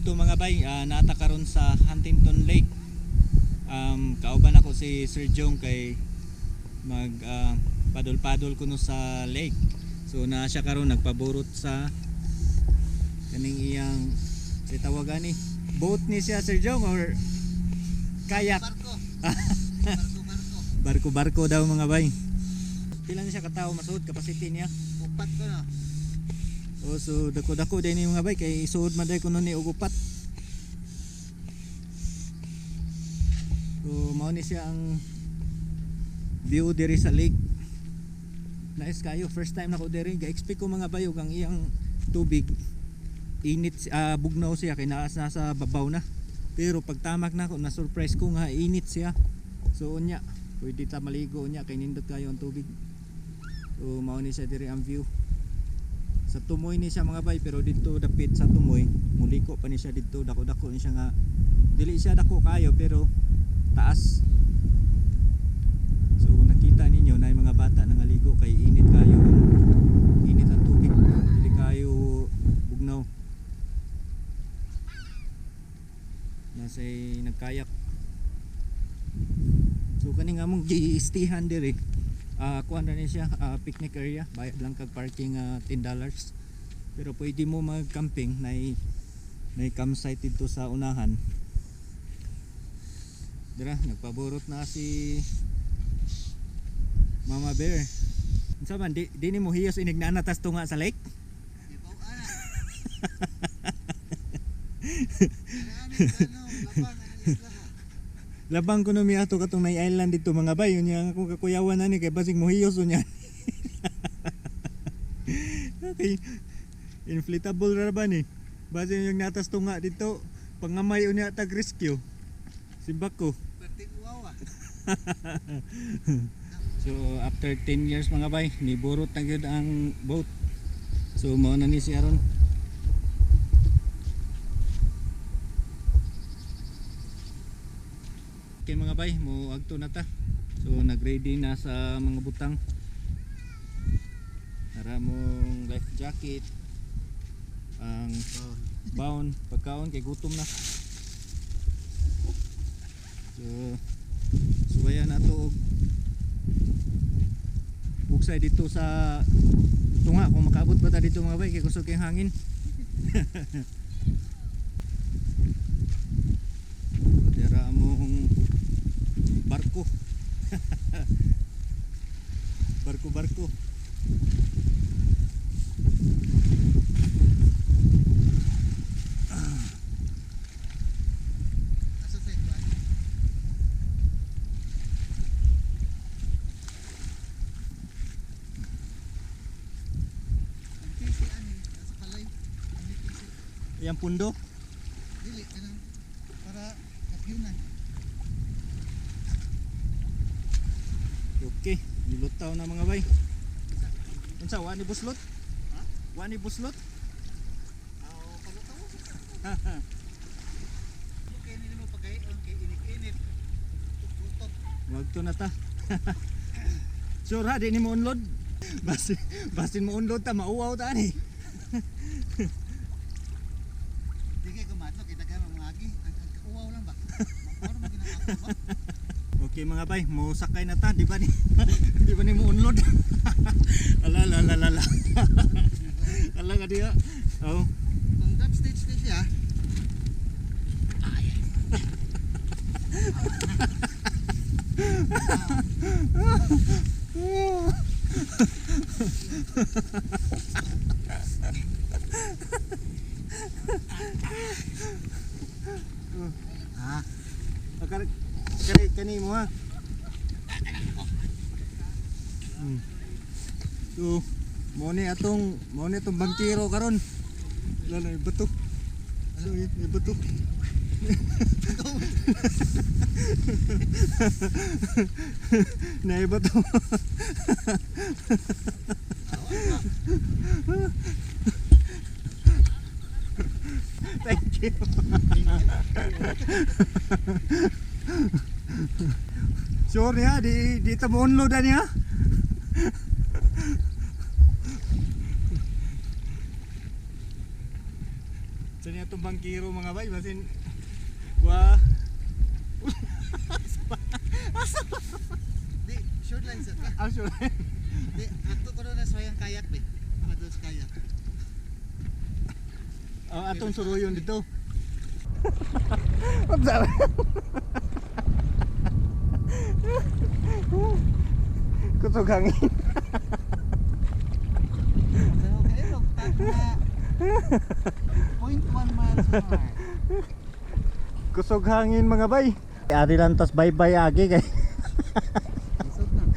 Dito mga bay, nata karon sa Huntington Lake. Kauban ako si Sir Jong kay mag padol-padol kuno sa lake. So naa siya karon nagpaborot sa kaning iyang sa tawagan ni boat ni siya, Sir Jong, or kayak? Barko. Barko, barko. Barko-barko daw, mga bay. Pila na siya katao masuod, capacity niya? Upat ko no. Oh, so dako-dako din ni, mga bay, kay isuod man day kuno ni og upat. So mao ni siya ang view diri sa lake. Nice kayo, first time nako diri. Ga-expect ko, mga bay, og ang iyang tubig init, bugnaw siya kay naas nasa babaw na. Pero pagtamak nako, na surprise ko nga init siya. So unya, pwede ta maligo unya kay nindot kayo ang tubig. So mao ni siya diri ang view. Sa tumoy ni siya, mga bay, pero dito dapit sa tumoy muliko pa ni siya dito. Dako-dako ni siya nga, dili siya dako kayo pero taas. So kung nakita ninyo na yung mga bata nangaligo kay init kayo, init ang tubig, dili kayo bugnaw. Nasa nagkayak. So kaning among giistihan diri, kuan ra ni siya, picnic area. Bayad lang kag parking, $10, pero pwede mo mag camping na may campsite dito sa unahan. Dira nagpaborot na si Mama Bear. Unsa man di nimo hiyos inig naanatas tunga sa lake? Di ba ana? Ano ano labang ang isla ha. Labang ko no miato katong nay island dito, mga bay. Unya ang akong kakuyawan ani kay basig mohiyos unya. Okay. Inflatable ra ba ni? Basin yung natas tunga dito, pangamay unya tag rescue. Simbak ko. Perti uwaw ah. So after 10 years, mga bay, niburot na gyud ang boat. So mao na ni si aron. Okay mga bay, mo agto na ta. So nagready na sa mga butang. Tara mong life jacket, ang baon, pagkaon kay gutom na. So suwayan na to og bugsay dito sa tunga kung makaabot ba ta dito, mga bay, kay kusog kay hangin. Dira among barko. Barko barko. Asa sa ikuan? Ang tisi ani nasa kalay. Ang tisi. Yang pundo. Dili kanang para kapyunan. Okay, nilutaw na, mga bay. Unsa wa ni buslot? Ha? Wa ni buslot? Aw, palutaw. Okay nila mo pagkayon kay init-init. Gutom. Wag to na ta. Sure ha, di ni mo unload. Basin, basin mo unload ta, mauwaw ta ani. Di kay kumadlo kay daghan mga agi. Ang kauwaw lang ba? Mao man ginakako ba? Okay mga bay, mo sakay na ta, di ba ni di ba ni mo unload? Ala ala ala ala. Ala ka diya. Oh. Kung drop stage ni siya, ah, Kare kare kani mo ha. So, mo ni atong bangkiro karon. Lalo may bato. So, may bato. Naiba to. Thank you. Sure niya, di ta mo unload niya. Sa niya. Ang atong bangkiro, mga bay, basin wa. Di, shoreline sa ta. Ah, sure. Di, ato ko na sa yung kayak be. Ato sa kayak. Oh, atong suruyon dito. Unsa? Kusog hangin. So, okay, look, na 0.1 miles an hour. Kusog hangin, mga bay. Ari lang tas bye-bye agi kay Isod na.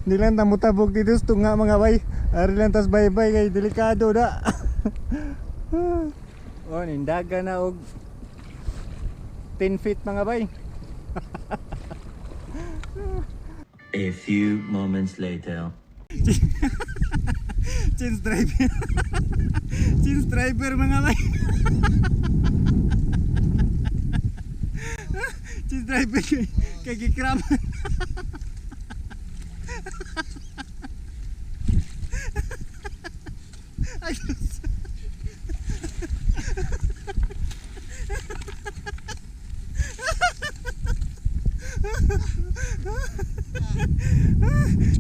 di lang ta mutabog dito sa tunga, mga bay. Ari lang tas bye-bye kay delikado da. Oh, nindaga na og 10 feet, mga bay. A few moments later. Change driver. Change driver, mga bay. Change driver kay gikram. Ay, Diyos.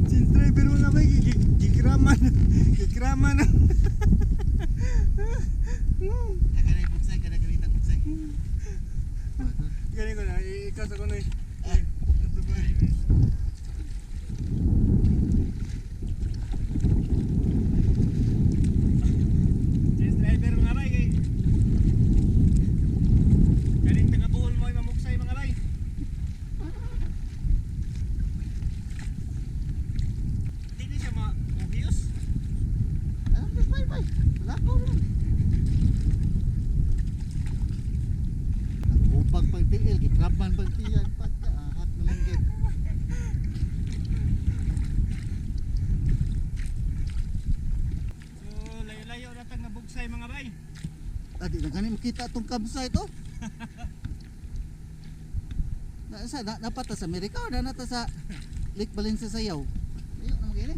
Change driver, mga bay, gikraman. Gikraman. Nakanay buksay, kada galitan buksay. Gani ko na, ikaw sa kunoy. Ah. Ito ba? Change driver, mga bay, kay kaning taga Bohol mo ay mamuksay, mga bay. Di na siya ma-obvious. Ano, bye bye. Wala ko naman. Nagupag pang tiil, gikraban pang tiyan, pagka ahak na lang gid. So layo-layo na tang nabugsay, mga bay. Ah, di na gani makita atong campsite oh. Na sa na, napata sa Amerika o na nata sa Lake Valencia sayaw. Ayo na magini.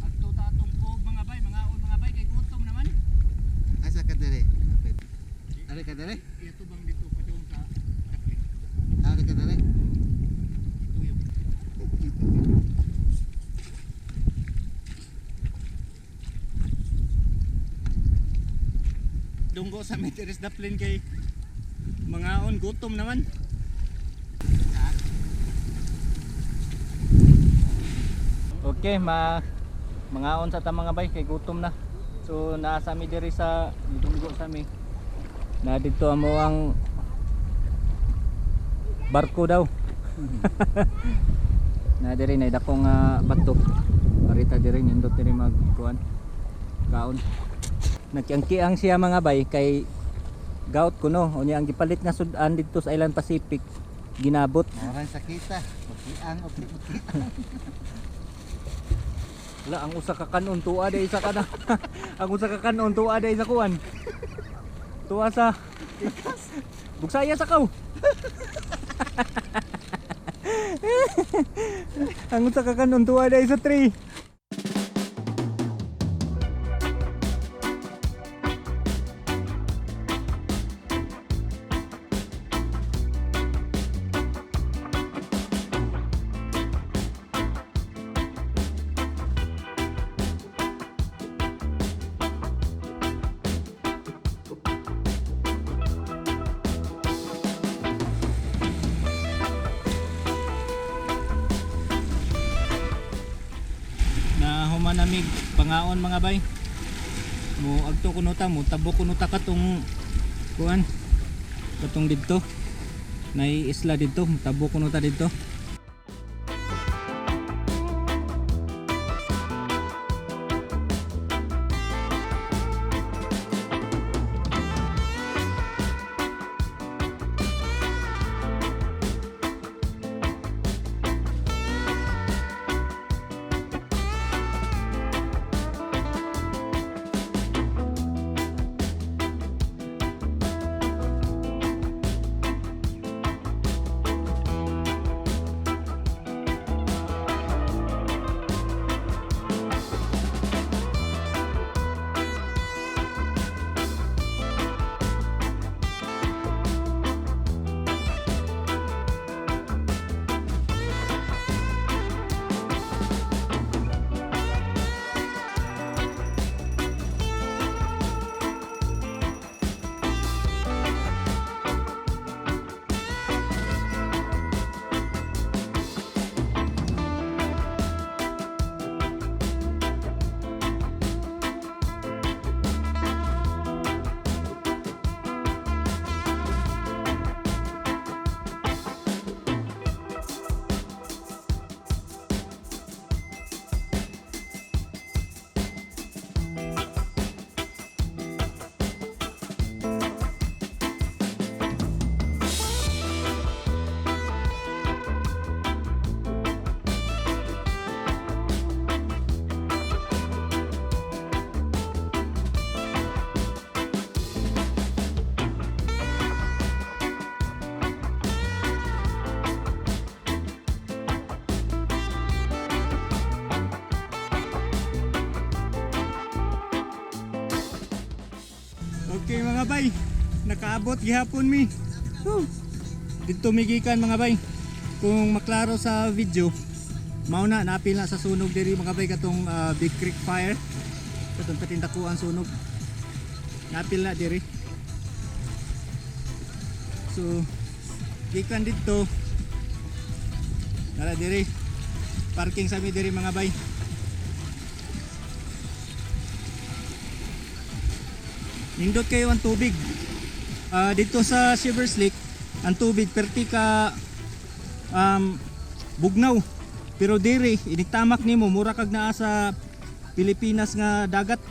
Adto ta atong cove, mga bay, mga on, mga bay, kay gutom naman. Asa ka dire? Kapit. Ari ka dire? Iyato bang dito padung sa Daplin. Ari ka dire? Tuyok. Dunggo sa Meteris Daplin kay mga on, gutom naman. Okay, ma mga on sa ta, mga bay, kay gutom na. So naa sa mi diri sa dunggo sa mi. Na dito amo ang barko daw. Na diri na dakong bato. Parita diri nindot diri magkuan. Kaon. Nagkiang-kiang siya, mga bay, kay gout kuno. Unya ang gipalit nga sudan didto sa Island Pacific ginabot. Moran sakita. Makiang og di makiang. Wala ang usa ka kanon tuwa day sa kana. Ang usa ka kanon tuwa day sa kuan. Tuwa sa Bugsaya sa kaw. Ang usa ka kanon tuwa day sa tree. Na humanamig pangaon, mga bay. Mo agto kuno ta, mo tabok kuno ta katong kuan. Katong didto. Nay isla didto, tabok kuno ta didto. Mga bay, nakaabot gihapon mi. Woo. Didto mi gikan, mga bay. Kung maklaro sa video, mao na naapil na sa sunog diri, mga bay, katong Big Creek Fire. Katong patindakuan sunog. Naapil na diri. So, gikan didto. Nara diri. Parking sa mi diri, mga bay. Nindot kayo ang tubig. Dito sa Shivers Lake, ang tubig perti ka bugnaw. Pero diri, initamak nimo mura kag naa sa Pilipinas nga dagat.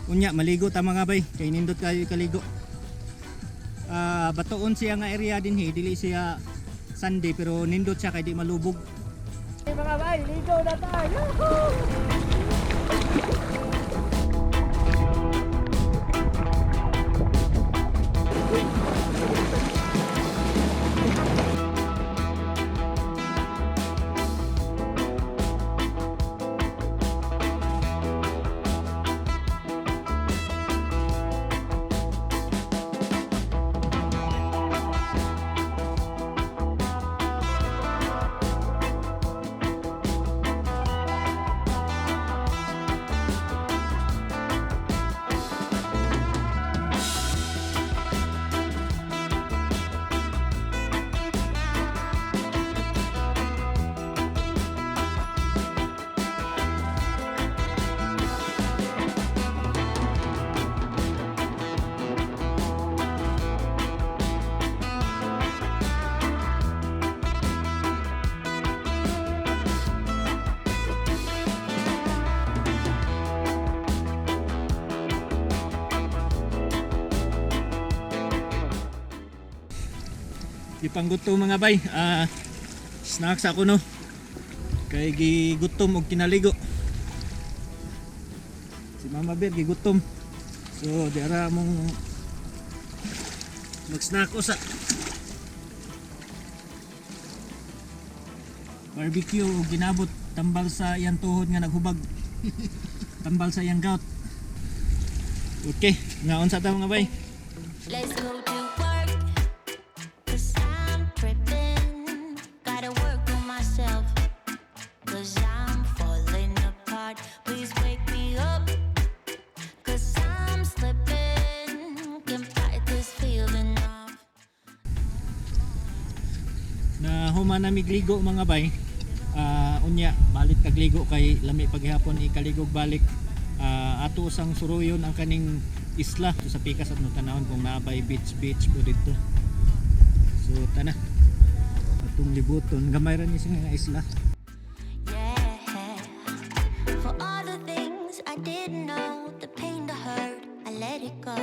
Unya maligo ta, mga bay, kay nindot kayo kaligo. Batoon siya nga area dinhi, dili siya Sunday pero nindot siya kay di malubog. Hey, mga bay, ligo na tayo. Gipanggutom, mga bay. Snacks ako, no. Kay gigutom og kinaligo. Si Mama Bear gigutom. So di ara mong mag-snack usa. Barbecue og ginabot tambal sa iyang tuhod nga naghubag. Tambal sa iyang gout. Okay, ngaon sa ta, mga bay. Let's go to work. 'Cause I'm tripping. Gotta work on myself. 'Cause I'm falling apart. Please wake me up. 'Cause I'm slipping. Can't fight this feeling off. Na human na migligo, mga bay, unya balik kagligo kay lami paghapon ikaligog balik. Ato usang suruyon ang kaning isla so, sa pikas at tanawon kung naabay beach beach po dito. So tana atong libuton, gamay ra ni siya nga isla. Yeah. For all the things I didn't know, the pain, the hurt, I let it go.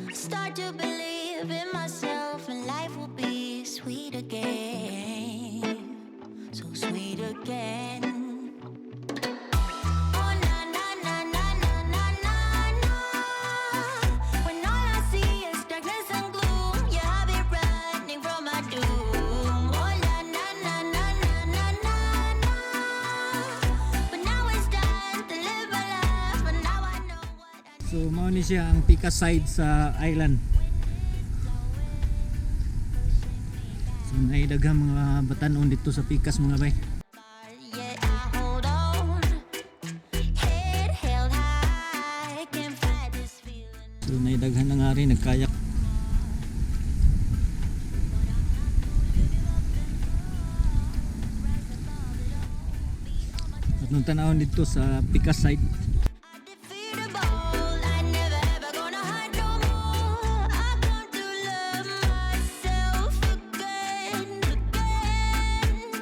I start to believe in myself, and life will be sweet again. So sweet again. Oh na na na na na na na na. When all I see is darkness and gloom, yeah, I'll be running from my doom. Oh na na na na na na na na. But now it's time to live my life, and now I know what I So mao ni siya ang pikas side sa island. So naay daghang mga batanon dito sa pikas, mga bay. Yet I hold on, head held high, can't fight this feeling. So naay daghan na nga rin nagkayak. At nung tanawon dito sa pikas side. Undefeatable, I never ever gonna hide no more. I come to love myself again, again.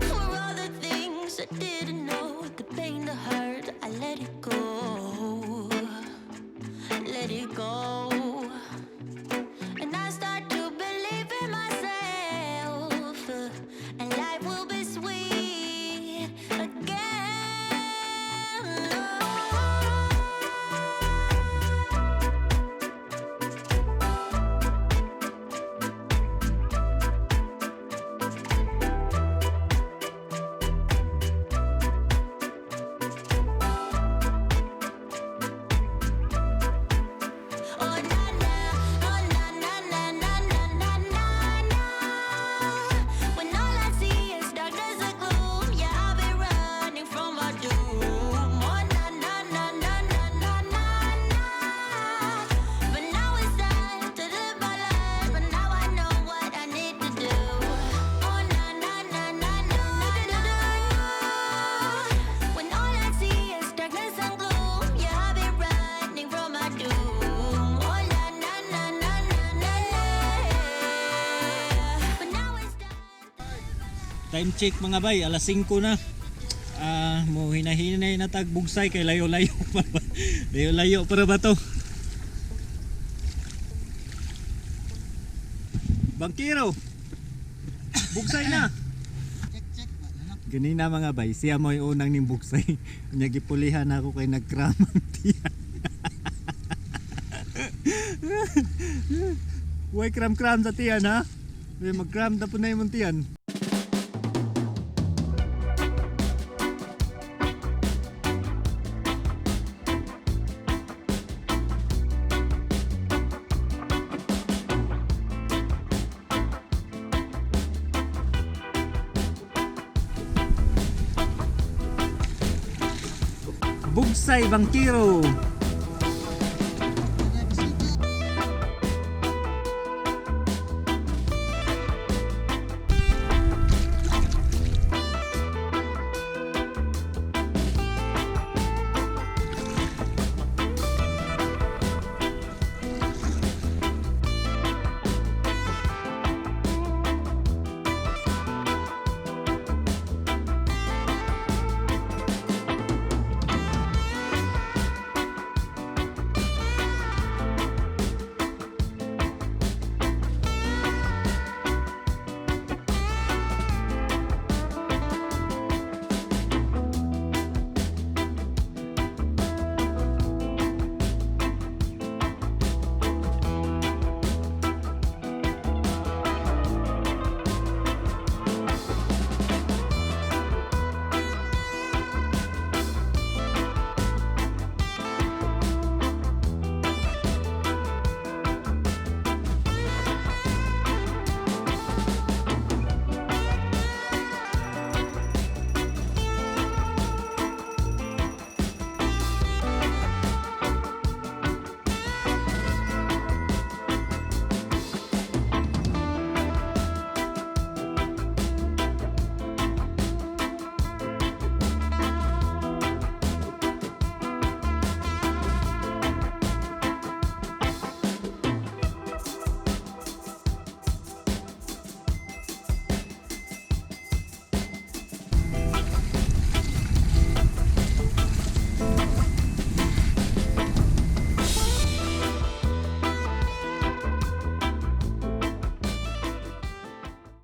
For all the things I didn't know, the pain, the hurt, I let it go, let it go. And I start to believe in myself, and life will be sweet again. Time check, mga bay, alas 5 na. Ah, mo hinahinay na tag bugsay kay layo-layo pa ba? Layo-layo para ba to? Bangkiro. Bugsay na. Check, check. Wala na. Ganina, mga bay, siya mo'y unang ning bugsay. Nya gipulihan ako kay nagkram ang tiyan. Way kram-kram sa tiyan, ha? May magkram na po na imong tiyan. Bugsay, bangkiro.